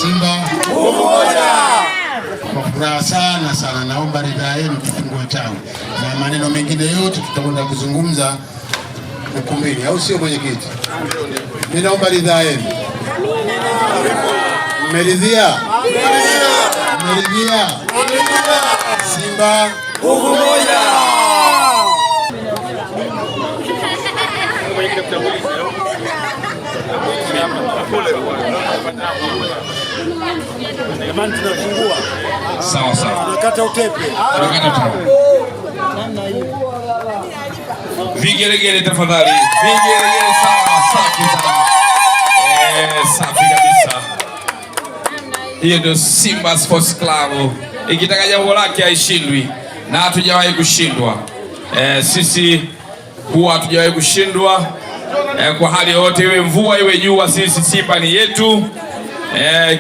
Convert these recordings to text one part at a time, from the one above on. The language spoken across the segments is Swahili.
Simba Umoja. Kwa furaha sana sana, naomba ridhaa yenu tufungue tawi, na maneno mengine yote tutakwenda kuzungumza ukumbini, au sio mwenyekiti? Ninaomba ridhaa yenu. Mmeridhia? Mmeridhia? Simba Nguvu moja. Jamani, tunafungua. Sawa sawa. Tunakata utepe. Tunakata utepe. Vigelegele tafadhali. Vigelegele sawa, safi sana. Safi kabisa. Hiyo ndio Simba Sports Club. Ikitaka jambo lake haishindwi na hatujawahi kushindwa. Sisi huwa hatujawahi kushindwa. Kwa hali yoyote, iwe mvua iwe jua, sisi Simba ni yetu.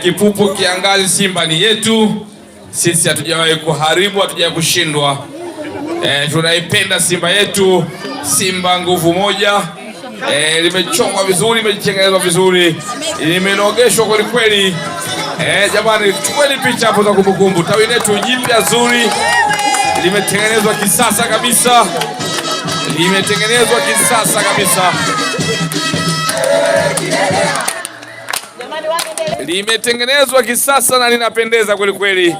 Kipupu kiangazi, Simba ni yetu. Sisi hatujawahi kuharibu, hatujawahi kushindwa. Tunaipenda Simba yetu. Simba nguvu moja. Limechongwa vizuri, limetengenezwa vizuri, limenogeshwa kweli kweli. Jamani, chukueni picha hapo za kumbukumbu. Tawi letu jipya zuri, limetengenezwa kisasa kabisa, limetengenezwa kisasa kabisa, limetengenezwa kisasa na linapendeza kweli kweli.